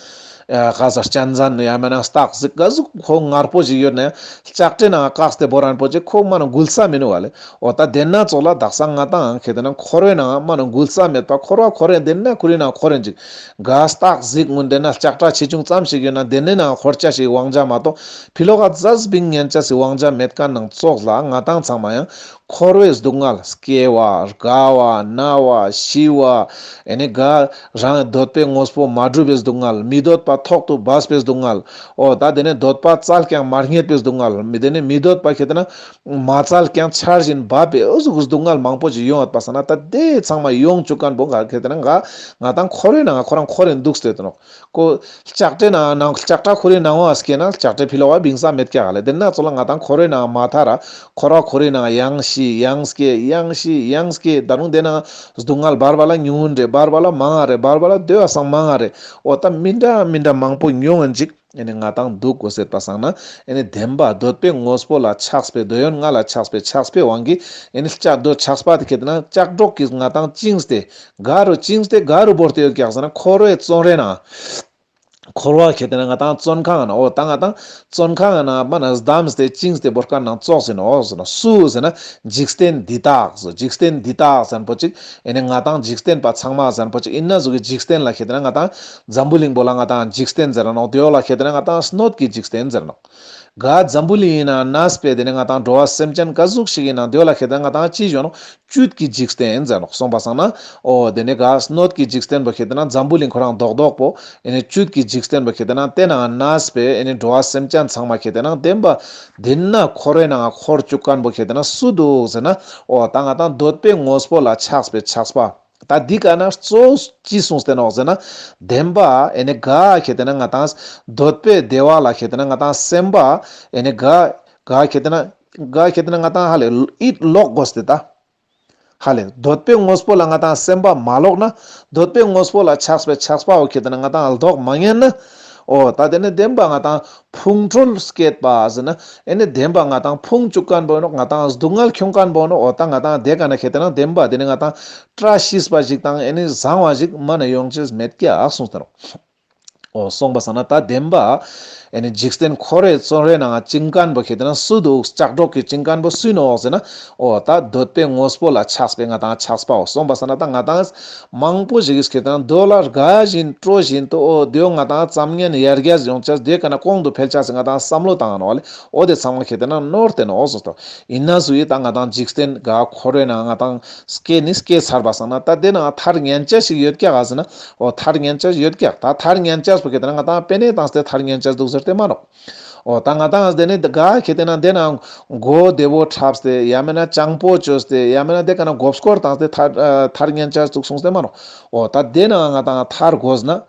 ཨ་ག་ས་གཅན་གཟན་ཡང་མེད་ན་སྟག་གཟིག་ག་ཟུག་ཁོ་ངར་པོ་ཞིག་ཡོད་ན་ཡང་ལྕགས་ཁྲའི་ནང་བཀག་སྟེ་བོར་མཁན་པོ་ཅིག་ཁོ་མ་ནོ་འགུལ་ས་མི་ནུག་པ་ལེ། འོ་ད་དེ་ན་ཙོགས་ལ་དག་ས་ང་ཏང་ཁེ་ཏེ་ན་འཁོར་བའི་ནང་མ་ནོ་འགུལ་ས་མེད་པ་འཁོར་བ་འཁོར་རེ་དེ་ན་ཁོ་རའི་ནང་འཁོར་རེ་ཅིག་ག་སྟག་གཟིག་གུན་དེ་ན་ལྕགས་ཁྲ་ཆེ་ཆུང་ཙམ་ཞིག་ཡོད་ན་དེ་ནས་ནང་འཁོར་ཆ་ཞིག་དབང་ཆ་མ་གཏོགས་ཕི་ལོག་ག་ཟས་བིང་ཉན་ཆ་ཞིག་དབང་ཆ་མེད་མཁན་ནང་ཙོགས་ལ་ང་ཏང་ཚང་མ་ཡང་འཁོར་བའི་སྡུག་བསྔལ། སྐྱེ་བ། རྒ་བ། ན་བ། ཤི་བ། ཨེ་ནི་ག་རང་འདོད་པའི་དངོས་པོ་མ་འགྲུབ་པའི་སྡུག་བསྔལ། མི་འདོད་པ་ཐོག་ཏུ་བབས་པའི་སྡུག་བསྔལ། འོ་ད་དེ་ནས་འདོད་པ་བཙལ་ཀྱང་མ་རྙེད་པའི་སྡུག་བསྔལ། མི་དེ་ནས་མི་འདོད་པ་ཁེ་ཏེ་ན་མ་བཙལ་ཀྱང་ཆར་བཞིན་འབབ་པའི་འོ་ཟུག་སྡུག་བསྔལ་མང་པོ་ཞིག་ཡོང་ཡོད་པ་སང་ན། ད་དེ་ཚང་མ་ཡོང་བཅུག་མཁན་པོ་ག་ཁེ་ཏེ་ན་ག་ང་ཏང་འཁོར་བའི་ནང་ཁོ་རང་འཁོར་རེ་འདུག་སྟེ་ཡོད་ནོག་ཁོ་ལྕགས་ཁྲའི་ནང་ནང་ལྕགས་ཁྲ་ཁོ་རའི་ནང་ང་སྐྱེས་ན་ལྕགས་ཁྲའི་ཕི་ལོག་ག་བིང་ས་མེད་ཀྱག་ལེ། དེ་ན་ཙོགས་ལ་ང་ཏང་འཁོར་བའི་ནང་མ་ཐར་ར། འཁོར་བ་འཁོར་རེ་ནང་ཡང་ཤི་ཡང་སྐྱེ་ཡང་ཤི་ཡང་སྐྱེ། ད་རུང་དེ་ན་སྡུག་བསྔལ་བར་བར་ལ་ཉུང་ངུན་རེ། བར་བར་ལ་མང་ང་རེ། བར་བར་ལ་དེ་བ་སང་མང་ང་རེ། འོ་ད་མི་འདྲ་མི་འདྲ་མང་པོ་མྱོང་ངན་ཅིག་ཨེ་ནི་ང་ཏང་འདུག་གོ་ཟེར་པ་སང་ན། ཨེ་ནི་བདེན་པ་འདོད་པའི་དངོས་པོ་ལ་ཆགས་པའི་འདོད་ཡོན་ལྔ་ལ་ཆགས་པའི་ཆགས་པའི་དབང་གིས་ཨེ་ནི་ལྕགས་འདོད་ཆགས་པ་དེ་ཁེ་ཏེ་ན་ལྕགས་སྒྲོག་གིས་ང་ཏང་བཅིངས་ཏེ་ག་རུ་བཅིངས་ཏེ་ག་རུ་བོར་ཏེ་ཡོད་ཀྱག་ཟེར་ན་འཁོར་བའི་བཙོན་རའི་ནང་། འཁོར་བ་ཁེ་ཏེ་ན་ང་ཏང་བཙོན་ཁང་ན། འོ་ད་ང་ཏང་བཙོན་ཁང་ན་མ་ན་བསྡམས་ཏེ་བཅིངས་ཏེ་བོར་མཁན་ནང་ཙོགས་ཡིན་ནོག་ཟེར་ན། སུ་ཟེར་ན་འཇིག་རྟེན་འདི་དག་ཟེར། འཇིག་རྟེན་འདི་དག་ཟེར་མཁན་པོ་ཅིག་ཨེ་ནི་ང་ཏང་འཇིག་རྟེན་པ་ཚང་མ་ཟེར་མཁན་པོ་ཅིག་ཨིན་ན་ཟུག་གི་འཇིག་རྟེན་ལ་ཁེ་ཏེ་ན་ང་ཏང་འཛམ་བུ་གླིང་པོ་ལ་ང་ཏང་འཇིག་རྟེན་ཟེར་ར་ནོག་དེའོ་ལ་ཁེ་ཏེ་ན་ང་ཏང་སྣོད་ཀྱི་འཇིག་རྟེན་ཟེར་ནོག་ག་འཛམ་བུ་གླིང་ཡིན་ན་གནས་པའི་དེ་ནས་ང་ཏང་འགྲོ་བ་སེམས་ཅན་ག་ཟུག་ཞིག་ཡིན་ན་དེའོ་ལ་ཁེ་ཏེ་ན་ང་ཏང་ཅི་ཞུ་ནོག་བཅུད་ཀྱི་འཇིག་རྟེན་ཟེར་ནོག་སོང་པ་སང་ན། འོ་དེ་ནས་ག་སྣོད་ཀྱི་འཇིག་རྟེན་པོ་ཁེ་ཏེ་ན་འཛམ་བུ་གླིང་ཁོ་རང་རྡོག་རྡོག་པོ། ཨེ་ནི་བཅུད་ཀྱི་འཇིག་རྟེན་པོ་ཁེ་ཏེ་ན་དེ་ན་གནས་པའི་ཨེ་ནི་འགྲོ་བ་སེམས་ཅན་ཚང་མ་ཁེ་ཏེ་ན་བདེན་པ་དེ་ན་འཁོར་བའི་ནང་འཁོར་བཅུག་མཁན་པོ་ཁེ་ཏེ་ན་སུ་འདུག་ཟེར་ན། འོ་ད་ང་ཏང་འདོད་པའི་དངོས་པོ་ལ་ཆགས་པའི་ཆགས་པ། ད་འདི་ག་ན་གཙོ་ཅི་གསུངས་ཏེ་ནོག་ཟེར་ན། བདེན་པ་ཨེ་ནི་ག་ཁེ་ཏེ་ན་ང་ཏང་འདོད་པའི་བདེ་བ་ལ་ཁེ་ཏེ་ན་ང་ཏང་སེམས་པ་ཨེ་ནི་ག་ག་ཁེ་ཏེ་ན་ག་ཁེ་ཏེ་ན་ང་ཏང་ཧ་ལས་ཡིད་ལོག་དགོས་ཏེ་ད། ཧ་ལས་འདོད་པའི་དངོས་པོ་ལ་ང་ཏང་སེམས་པ་མ་ལོག་ན། འདོད་པའི་དངོས་པོ་ལ་ཆགས་པའི་ཆགས་པ་འོ་ཁེ་ཏེ་ན་ང་ཏང་ལྡོག་མ་ཉན་ན། འོ་ད་དེ་ནས་བདེན་པ་ང་ཏང་ཕུང་ཁྲོལ་སྐྱེད་པ་ཟེར་ན། ཨེ་ནི་བདེན་པ་ང་ཏང་ཕུང་བཅུག་མཁན་པོ་ནོག་ང་ཏང་སྡུག་བསྔལ་ཁྱོང་མཁན་པོ་ནོག་འོ་ད་ང་ཏང་དེ་ག་ན་ཁེ་ཏེ་ན་བདེན་པ་དེ་ནི་ང་ཏང་བཀྲ་ཤིས་པ་ཞིག་དང་ཨེ་ནི་བཟང་བ་ཞིག་མ་ན་ཡོང་ཅེས་མེད་ཀྱག་གསུངས་ཏེ་ནོག་འོ་སོང་པ་སང་ན་ད་བདེན་པ། ཨེ་ནི་འཇིག་རྟེན་འཁོར་བའི་བཙོན་རའི་ནང་བཅིངས་མཁན་པོ་ཁེ་ཏེ་ན་སུ་འདུག་ལྕགས་སྒྲོག་གིས་བཅིངས་མཁན་པོ་སུ་ཡིན་ནོག་ཟེར་ན། འོ་ད་འདོད་པའི་དངོས་པོ་ལ་ཆགས་པའི་ང་ཏང་ཆགས་པའོ། སོང་པ་སང་ན་ད་ང་ཏང་མང་པོ་ཞིག་གིས་ཁེ་ཏེ་ན་འདོད་ལ་དགའ་བཞིན་སྤྲོ་བཞིན་དུ་འོ་དེའོ་ང་ཏང་ཙམ་ཉན་ཡར་རྒྱས་ཡོང་ཅེས་དེ་ག་ན་གོང་དུ་འཕེལ་ཅེས་སི་ང་ཏང་བསམ་བློ་བཏང་ནོག་ལེ། འོ་དེ་ཚང་མ་ཁེ་ཏེ་ན་ནོར་ཏེ་ནོག་འོ་སོང་ཏོ། ཡིན་ན་སུ་ཡིས་ད་ང་ཏང་འཇིག་རྟེན་ག་འཁོར་བའི་ནང་ང་ཏང་སྐྱེ་ནི་སྐྱེ་ཚར་པ་སང་ན་ད་དེ་ནང་ཐར་ཉན་ཅེས་ཞིག་ཡོད་ཀྱག་ག་ཟེར་ན། འོ་ཐར་ཉན་ཅེས་ཡོད་ཀྱག་ད་ཐར་ཉན་ཅེས་པོ་ཁེ་ཏེ་ན་ང་ཏང་པེ་ནེ་བཏང་སྟེ་ཐར་ཉན་ཅེས་འདུག་ཟེར་ཏེ་མ་ནོག་འོ་ད་ང་ཏང་དེ་ནི་ག་ཁེ་ཏེ་ན་དེ་ནང་མགོ་བདེ་བོ་འཁྲབ་སྟེ་ཡང་མེད་ན་སྤྱང་པོ་བཅོས་ཏེ་ཡང་མེད་ན་དེ་ག་ན་མགོ་སྐོར་བཏང་སྟེ་ཐར་ཨ་ཐར་ཉན་ཅེས་འདུག་གསུངས་ཏེ་མ་ནོག་འོ་ད་དེ་ནང་ང་ཏང་ཐར་དགོས་ན།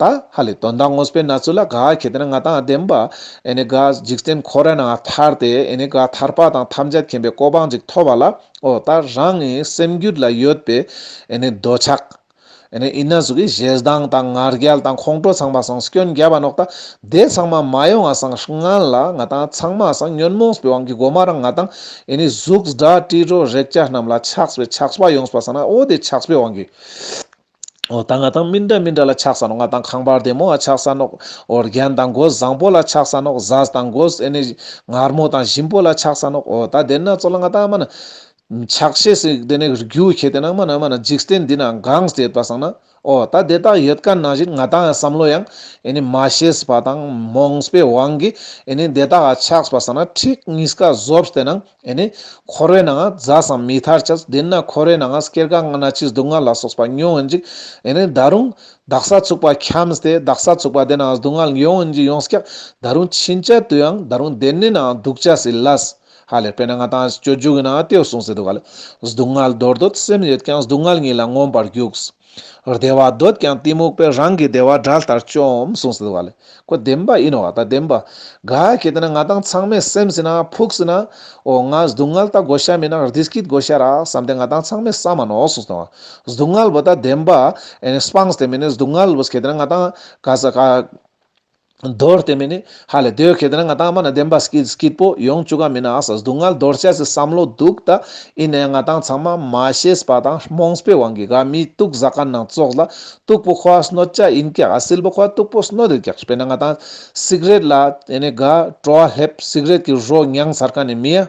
ད་ཧ་ལས་དོན་དག་དངོས་པོའི་གནས་ཚུལ་ལ་ག་ཁེ་ཏེ་ན་ང་ཏང་བདེན་པ་ཨེ་ནི་ག་འཇིག་རྟེན་འཁོར་བའི་ནང་ཐར་ཏེ་ཨེ་ནི་ག་ཐར་པ་དང་ཐམས་ཅད་མཁྱེན་པའི་གོ་འཕང་ཅིག་ཐོབ་པ་ལ་འོ་ད་རང་གི་སེམས་རྒྱུད་ལ་ཡོད་པའི་ཨེ་ནི་འདོད་ཆགས། ཨེ་ནི་ཡིན་ན་ཟུག་གི་ཞེ་སྡང་དང་ང་རྒྱལ་དང་ཁོང་ཁྲོ་ཚང་མ་སང་སྐྱོན་རྒྱབ་པ་ནོག་ད་དེ་ཚང་མ་མ་ཡོང་བ་སང་སྔན་ལ་ང་ཏང་ཚང་མ་སང་ཉོན་མོངས་པའི་དབང་གིས་གོ་མ་རང་ང་ཏང་ཨེ་ནི་གཟུགས་སྒྲ་དྲི་རོ་རེག་བྱ་རྣམས་ལ་ཆགས་པའི་ཆགས་པ་ཡོངས་པ་སང་ན་འོ་དེ་ཆགས་པའི་དབང་གིས། འོ་ད་ང་དང་མི་འདྲ་མི་འདྲ་ལ་ཆགས་ས་ནོག། ང་དང་ཁང་པ་བདེ་མོ་ལ་ཆགས་ས་ནོག། འོ་རྒྱན་དང་གོས་བཟང་པོ་ལ་ཆགས་ས་ནོག། ཟས་དང་གོས་ཨེ་ནི་མངར་མོ་དང་ཞིམ་པོ་ལ་ཆགས་ས་ནོག། འོ་ད་དེ་ན་ཙོགས་ལ་ང་དང་མ་ན་ཆགས་ཤེས་སི་དེ་ནི་རྒྱུ་ཁེ་དེ་ན་མ་ན་མ་ན་འཇིག་རྟེན་འདི་ན་གང་སྟེ་ཡོད་པ་སང་ན། འོ་ད་དེ་དག་ཡོད་མཁན་ནང་བཞིན་ང་དང་བསམ་བློ་ཡང་ཨེ་ནི་མ་ཤེས་པ་དང་རྨོངས་པའི་དབང་གིས་ཨེ་ནི་དེ་དག་ཆགས་པ་སང་ན་ཁྲིག་གཉིས་ཀ་བཟོབས་ཏེ་ནང་ཨེ་ནི་འཁོར་བའི་ནང་ང་རྫ་སང་མི་ཐར་ཅེས། དེ་ན་འཁོར་བའི་ནང་ང་སྐྱེ་རྒ་ན་འཆི་སྡུག་བསྔལ་ལ་སོགས་པ་མྱོང་ཡིན་ཅིག། ཨེ་ནི་ད་རུང་དག་ས་ཚུགས་པ་འཁྱམས་ཏེ་དག་ས་ཚུགས་པ་དེ་ནང་སྡུག་བསྔལ་མྱོང་ཡིན་ཅིག་ཡོང་སྐྱག། ད་རུང་ཕྱིན་ཆད་དུ་ཡང་ད་རུང་དེ་ནི་ནང་འདུག་ཅེས་སི་ལས། ཧ་ལེ་དཔེར་ན་ང་དང་སྤྱོད་འཇུག་གི་ནང་ང་དེའོ་གསུངས་སེ་འདུག་ག་ལེ། སྡུག་བསྔལ་འདོར་འདོད་སེམས་ཡོད་ཀྱང་། སྡུག་བསྔལ་ཉིད་ལ་མངོན་པར་རྒྱུག། བདེ་བ་འདོད་ཀྱང་གཏི་མུག་པས། རང་གི་བདེ་བ་དགྲ་ལྟར་བཅོམ། གསུངས་སེ་འདུག་ག་ལེ། ཁོ་བདེན་པ་ཡིན་ནོག། ད་བདེན་པ། ག་ཁེ་དེ་ན་ང་དང་ཚང་མས་སེམས་སི་ནང་ཕུགས་སི་ནང་འོ་ང་སྡུག་བསྔལ་ད་དགོས་ཤ་མེད་ན་བདེ་སྐྱིད་དགོས་ཤ་རག་བསམ་སྟེ་ང་དང་ཚང་མས་བསམ་མ་ནོག་གསུངས་སོང་། སྡུག་བསྔལ་བོ་ད་བདེན་པ་ཨེ་ནི་སྤངས་ཏེ་མེན་ན། སྡུག་བསྔལ་བོ་ཁེ་དེ་ན་ང་དང་ག་ས་ག་འདོར་ཏེ་མེན་ན། ཧ་ལེ་དེའོ་ཁེ་དེ་ན་ང་དང་མ་ན་བདེན་པ་སྐྱིད་སྐྱིད་པོ་ཡོང་བཅུག་ག་མེན་ན། ཨ་ས་སྡུག་བསྔལ་འདོར་ཅེས་སི་བསམ་བློ་འདུག་ད། ཡིན་ན་ཡང་ང་དང་ཚང་མ་མ་ཤེས་པ་དང་རྨོངས་པའི་དབང་གིས་ག་མི་དུག་ཟ་མཁན་ནང་ཙོགས་ལ་དུག་པོ་ཁོ་ཨ་གནོད་ཅེས་ཡིན་ཀྱག། ཨ་སིལ་པོ་ཁོ་ཨ་དུག་པོ་གནོད་དེ་ཀྱག། དཔེར་ན་ང་དང་སིག་རེཊ་ལ་ཨེ་ནི་ག་བྲོ་བ་སླེབས། སིག་རེཊ་ཀྱི་རོ་མྱངས་ཚར་མཁན་ནི་མི་ཡ།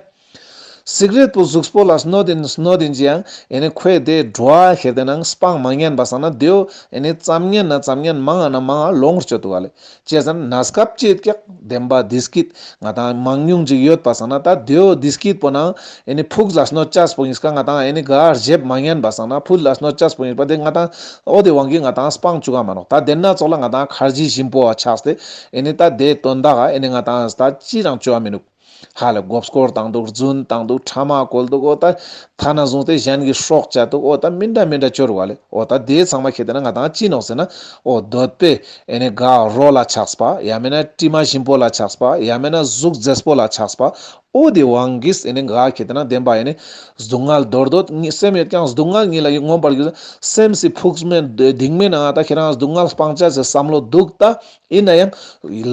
སིག་རེཊ་པོ་གཟུགས་པོ་ལ་གནོད་དེ་གནོད་དེ་ཅི་ཡང་ཨེ་ནི་ཁོས་དེ་བྲོ་བ་ཁེ་དེ་ན་སྤང་མ་ཉན་པ་སང་ན་དེའོ་ཨེ་ནི་ཙམ་ཉན་ན་ཙམ་ཉན་མང་ང་ན་མང་ང་ལོངས་སྤྱོད་དུག་ག་ལེ། ཅི་ཟེར་ན་གནས་སྐབས་ཅི་ཡོད་ཀྱག་བདེན་པ་བདེ་སྐྱིད་ང་དང་མང་ཉུང་ཅིག་ཡོད་པ་སང་ན། ད་དེའོ་བདེ་སྐྱིད་པོ་ནང་ཨེ་ནི་ཕུགས་ལ་གནོད་ཅེས་པོ་ཡིན་ཀ་ང་དང་ཨེ་ནི་ག་རྗེབ་མ་ཉན་པ་སང་ན། ཕུགས་ལ་གནོད་ཅེས་པོ་ཡིན་པ་དེ་ང་དང་འོ་དེ་དབང་གིས་ང་དང་སྤང་བཅུག་ག་མ་ནོག། ད་དེ་ན་ཙོགས་ལ་ང་དང་ཁར་ཇི་ཞིམ་པོ་བ་ཆགས་ཏེ་ཨེ་ནི་ད་དེ་དོན་དག་ག་ཨེ་ནི་ང་དང་ད་ཅི་རང་བཅོ་བ་མི་ནུག། ཧ་ལེ་མགོ་སྐོར་བཏང་དུག། རྫུན་བཏང་དུག། ཕྲ་མ་བཀོལ་དུག། འོ་ད་ཐ་ན་བཟུང་སྟེ་གཞན་གྱི་སྲོག་བཅད་དུག། འོ་ད་མི་འདྲ་མི་འདྲ་བཅོ་རུག་ག་ལེ། འོ་ད་དེ་ཚང་མ་ཁེ་དེ་ན་ང་དང་ཅི་ནོག་ཟེར་ན། འོ་འདོད་པའི་ཨེ་ནི་ག་རོ་ལ་ཆགས་པ། ཡང་མེན་ན་དྲི་མ་ཞིམ་པོ་ལ་ཆགས་པ། ཡང་མེན་ན་གཟུགས་མཛེས་པོ་ལ་ཆགས་པ། འོ་དེ་དབང་གིས་ཨེ་ནི་ག་ཁེ་དེ་ན་བདེན་པ་ཨེ་ནི་སྡུག་བསྔལ་འདོར་འདོད་སེམས་ཡོད་ཀྱང་སྡུག་བསྔལ་ཉིད་ལ་མངོན་པར་རྒྱུག། སེམས་སི་ཕུགས་མེད་གཏིང་མེད་ནང་ད་ཁྱེ་རང་སྡུག་བསྔལ་སྤང་ཅེས་སི་བསམ་བློ་འདུག་ད། ཡིན་ན་ཡང་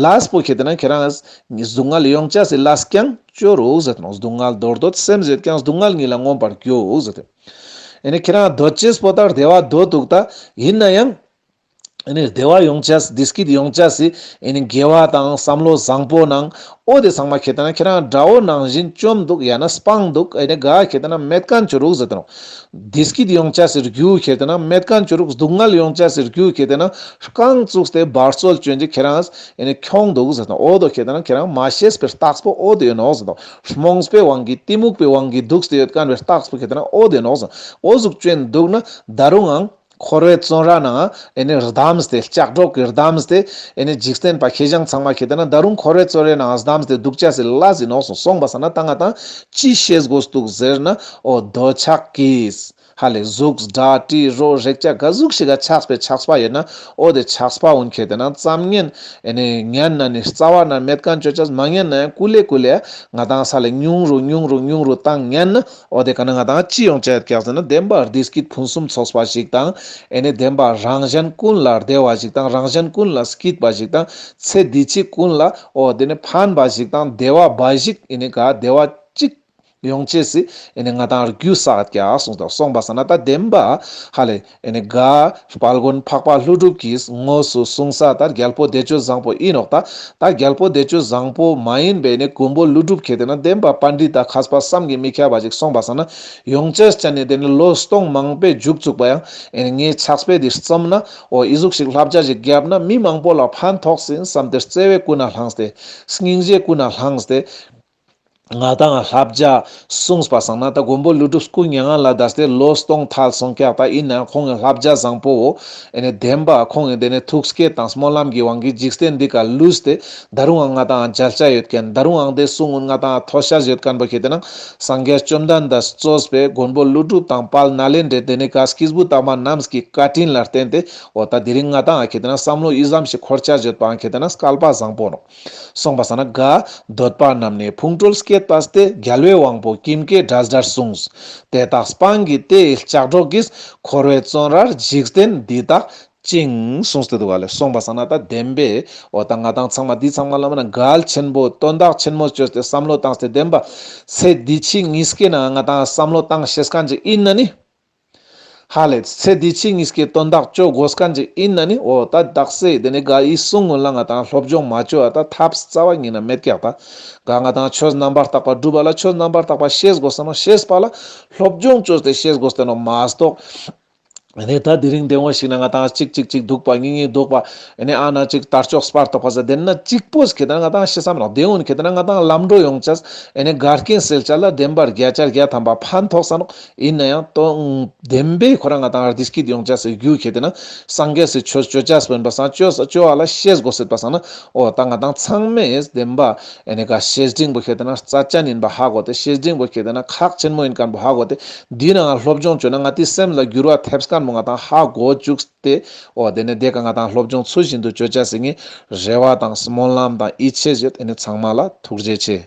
ལས་པོ་ཁེ་དེ་ན་ཁྱེ་རང་སྡུག་བསྔལ་ཡོང་ཅེས་སི་ལས་ཀྱང་བཅོ་རུག་ཟེར་ཏེ་ནོག། སྡུག་བསྔལ་འདོར་འདོད་སེམས་ཡོད་ཀྱང་སྡུག་བསྔལ་ཉིད་ལ་མངོན་པར་རྒྱུག་ཟེར་ཏེ། ཨེ་ནི་ཁྱེ་རང་འདོད་ཅེས་པོ་ད་བདེ་བ་འདོད་འདུག་ད། ཡིན་ན་ཡང་ཨེ་ནི་བདེ་བ་ཡོང་ཅེས་བདེ་སྐྱིད་ཡོང་ཅེས་སི་ཨེ་ནི་དགེ་བ་དང་བསམ་བློ་བཟང་པོ་ནང་འོ་དེ་ཚང་མ་ཁེ་དེ་ན་ཁྱེ་རང་དགྲ་བོ་ནང་བཞིན་བཅོམ་འདུག། ཡང་ན་སྤང་འདུག། ཨེ་ནི་ག་ཁེ་དེ་ན་མེད་མཁན་བཅོ་རུག་ཟེར་ཏེ་ནོག། བདེ་སྐྱིད་ཡོང་ཅེས་སི་རྒྱུ་ཁེ་དེ་ན་མེད་མཁན་བཅོ་རུག། སྡུག་བསྔལ་ཡོང་ཅེས་སི་རྒྱུ་ཁེ་དེ་ན་རྐང་བཙུགས་ཏེ་འབད་རྩོལ་བཅོ་ཡིན་ཅིག་ཁྱེ་རང་ཨེ་ནི་ཁྱོང་འདུག་ཟེར་ཏེ་ནོག། འོ་དོ་ཁེ་དེ་ན་ཁྱེ་རང་མ་ཤེས་པའི་རྟགས་པོ་འོ་དེ་ཡིན་ནོག་ཟེར་ཏེ་ནོག། རྨོངས་པའི་དབང་གིས་གཏི་མུག་པའི་དབང་གིས་འདུག་སྟེ་ཡོད་མཁན་པའི་རྟགས་པོ་ཁེ་དེ་ན་འོ་དེ་ཡིན་ནོག་ཟེར། འོ་ཟུག་བཅོ་ཡིན་འདུག་ན་ད་རུང་ཨང་འཁོར་བའི་བཙོན་ར་ནང་ཨེ་ནི་བསྡམས་ཏེ་ལྕགས་སྒྲོག་གིས་བསྡམས་ཏེ་ཨེ་ནི་འཇིག་རྟེན་པ་ཁེ་ཞང་ཚང་མ་ཁེ་དེ་ན་ད་རུང་འཁོར་བའི་བཙོན་རའི་ནང་བསྡམས་ཏེ་འདུག་ཅེས་སི་ལས་ཡིན་ནོག་སོང་། སོང་པ་སང་ན་ད་ང་དང་ཅི་ཤེས་དགོས་འདུག་ཟེར་ན། འོ་འདོད་ཆགས་ཀྱིས་ཧ་ལེ་གཟུགས་སྒྲ་དྲི་རོ་རེག་བྱ་ག་ཟུག་ཞིག་ག་ཆགས་པའི་ཆགས་པ་ཡོད་ན་འོ་དེ་ཆགས་པ་འོན་ཁེ་དེ་ན་ཙམ་ཉན་ཨེ་ནི་ཉན་ན་ནི་རྩ་བ་ན་མེད་མཁན་བཅོ་ཅེས། མ་ཉན་ན་ཡང་ཀུ་ལེ་ཀུ་ལེ་ང་དང་ས་ལེ་ཉུང་རུ་ཉུང་རུ་ཉུང་རུ་བཏང་ཉན་ན། འོ་དེ་ཀ་ན་ང་དང་ཅི་ཡོང་ཅེས་ཀྱག་ཟེར་ན་བདེན་པ་བདེ་སྐྱིད་ཕུན་སུམ་ཚོགས་པ་ཞིག་དང་ཨེ་ནི་བདེན་པ་རང་གཞན་ཀུན་ལ་བདེ་བ་ཞིག་དང་རང་གཞན་ཀུན་ལ་སྐྱིད་པ་ཞིག་དང་ཚེ་འདི་ཕྱི་ཀུན་ལ་འོ་དེ་ནི་ཕན་པ་ཞིག་དང་བདེ་བ་འབའ་ཞིག་ཨེ་ནི་ག་བདེ་བ་གཅིག་ཡོང་ཅེས་སི་ཨེ་ནི་ང་དང་རྒྱུ་བསགས་ཀྱག་སོང་། ད་སོང་པ་སང་ན་ད་བདེན་པ་ཧ་ལེ་ཨེ་ནི་ག་དཔལ་མགོན་འཕགས་པ་ཀླུ་སྒྲུབ་ཀྱིས་དངོས་སུ་གསུངས་ས་ད་རྒྱལ་པོ་བདེ་སྤྱོད་བཟང་པོ་ཡིན་ནོག། ད་ད་རྒྱལ་པོ་བདེ་སྤྱོད་བཟང་པོ་མ་ཡིན་པའི་ནི་མགོན་པོ་ཀླུ་སྒྲུབ་ཁེ་དེ་ན་བདེན་པ་པཎྜི་ཏ་མཁས་པ་བསམ་གྱིས་མི་ཁྱབ་པ་ཞིག་སོང་པ་སང་ན་ཡོང་ཅེས་ཅན་ནི་དེ་ནི་ལོ་སྟོང་མང་པོའི་མཇུག་བཙུགས་པ་ཡང་ཨེ་ནི་ངའི་ཕྱག་དཔེ་འདི་རྩོམ་ན་འོ་ཨི་ཟུག་ཞིག་བསླབ་བྱ་ཞིག་བརྒྱབ་ན་མི་མང་པོ་ལ་ཕན་ཐོགས་ཟིན་བསམ་སྟེ་བརྩེ་བས་ཀུན་ནས་བསླངས་ཏེ་སྙིང་རྗེས་ཀུན་ནས་བསླངས་ཏེ། ང་དང་བསླབ་བྱ་གསུངས་པ་སང་ན་ད་མགོན་པོ་ཀླུ་སྒྲུབ་སྐུ་མྱ་ངན་ལས་འདས་ཏེ་ལོ་སྟོང་ཐལ་སོང་ཀྱག། ད་ཡིན་ནའང་ཁོང་གི་བསླབ་བྱ་བཟང་པོ་བོ་ཨེ་ནི་བདེན་པ་ཁོང་གི་དེ་ནི་ཐུགས་བསྐྱེད་དང་སྨོན་ལམ་གྱི་དབང་གིས་འཇིག་རྟེན་འདི་ཀ་ལུས་ཏེ་ད་རུང་ང་དང་མཇལ་བྱ་ཡོད་མཁན་ད་རུང་ཨང་དེ་གསུང་ང་དང་ཐོས་བྱ་ཡོད་མཁན་པོ་ཁེ་དེ་ན་སངས་རྒྱས་བཅོམ་ལྡན་འདས་གཙོས་པའི་མགོན་པོ་ཀླུ་སྒྲུབ་དང་དཔལ་ནཱ་ལེནྡྲའི་དེ་ནི་ཀ་སྐྱེས་བུ་དམ་པ་རྣམས་ཀྱི་བཀའ་དྲིན་ལ་བརྟེན་ཏེ་འོ་ད་དེ་རིང་ང་དང་ཁེ་དེ་ན་བསམ་བློ་ཨི་ཙམ་ཞིག་འཁོར་བྱ་ཡོད་པའང་ཁེ་དེ་ན་སྐལ་པ་བཟང་པོ་ནོག། སོང་པ་སང་ན་ག་འདོད་པ་རྣམས་ནི་ཕུང་ཁྲོལ་སྐྱེད་པ་སྟེ། རྒྱལ་བའི་དབང་པོ་ཀུན་གྱིས་འདྲ་འདྲར་གསུངས། དེ་དག་སྤང་གི་དེ་ཡི་ལྕགས་སྒྲོག་གིས། འཁོར་བའི་བཙོན་རར་འཇིག་རྟེན་འདི་དག་བཅིངས། གསུངས་ཏེ་འདུག་ག་ལེ། སོང་པ་སང་ན་ད་བདེན་པས་འོ་ད་ང་དང་ཚང་མ་འདི་ཚང་མ་ལ་མ་ན་གལ་ཆེན་པོ་དོན་དག་ཆེན་མོ་བཅོས་ཏེ་བསམ་བློ་བཏང་སྟེ་བདེན་པ་ཚེ་འདི་ཕྱི་གཉིས་ཀའི་ནང་ང་དང་བསམ་བློ་བཏང་ཤེས་མཁན་ཅིག་ཡིན་ན་ནི། ཧ་ལས་ཚེ་འདི་ཕྱི་གཉིས་ཀའི་དོན་དག་ཅོ་དགོས་མཁན་ཅིག་ཨིན་ན་ནི་འོ་ད་དག་ས་དེ་ནི་ག་ཨི་གསུང་ངུན་ལ་ང་ཏང་སློབ་སྦྱོང་མ་ཅོ་བ་ད་ཐབས་རྩ་བ་ཉིད་ན་མེད་ཀྱག་ད། ག་ང་ཏང་ཆོས་རྣམ་པར་དག་པ་སྒྲུབ་པ་ལ་ཆོས་རྣམ་པར་དག་པ་ཤེས་དགོས་ས་ནོག་ཤེས་པ་ལ་སློབ་སྦྱོང་ཅོས་ཏེ་ཤེས་དགོས་ཏེ་ནོག་མ་གཏོགས། ཨ་ནི་ད་དེ་རིང་དེ་འོ་ཞིག་ན་ང་ཏང་གཅིག་གཅིག་གཅིག་འདུག་པ་གཉིས་གཉིས་འདུག་པ། ཨ་ནི་ཨ་ན་གཅིག་དར་ལྕོག་སྤར་ཐོག་པ་ཟེར་དེ་ན་གཅིག་པོས་ཁེ་ཏེ་ན་ང་ཏང་ཤེས་སམ་ནོག་དེ་འོ་ནི་ཁེ་ཏེ་ན་ང་ཏང་ལམ་འགྲོ་ཡོང་ཅེས་ཨ་ནི་འགལ་རྐྱེན་སེལ་ཅེས་ལ་བདེན་པར་བརྒྱ་ཆ་བརྒྱ་ཐམ་པ་ཕན་ཐོགས་ས་ནོག་ཨིན་ན་ཡང་དོ་བདེན་པའི་ཁོ་རང་ང་ཏང་བདེ་སྐྱིད་ཡོང་ཅེས་སི་རྒྱུ་ཁེ་ཏེ་ན་སངས་རྒྱས་སི་ཆོས་ཅོ་ཅེས་པོ་ཨིན་པ་སང་ཅོ་ཅོ་བ་ལ་ཤེས་དགོས་སྲིད་པ་སང་ན་འོ་ད་ང་ཏང་ཚང་མས་བདེན་པ་ཨ་ནི་ག་ཤེས་འདྲིང་པོ་ཁེ་ཏེ་ན་རྩ་ཅན་ཨིན་པ་ཧ་གོ་སྟེ་ཤེས་འདྲིང་པོ་ཁེ་ཏེ་ན་ཁག་ཆེན་མོ་ཨིན་མཁན་པོ་ཧ་གོ་སྟེ། འདི་ན་ང་སློབ་སྦྱོང་བཅོས་ན་ང་ཏི་སེམས་ལ་འགྱུར་བ་ཐེབས་མཁན་མོ་ང་ཏང་ཧ་གོ་བཅུག་སྟེ། འོ་དེ་ནས་དེ་ཀ་ང་ཏང་སློབ་སྦྱོང་ཚུལ་བཞིན་དུ་བཅོ་ཅེས་སི་ངས་རེ་བ་དང་སྨོན་ལམ་དང་ཡིད་ཆེས་ཡོད། ཨ་ནི་ཚང་མ་ལ་ཐུགས་རྗེ་ཆེ།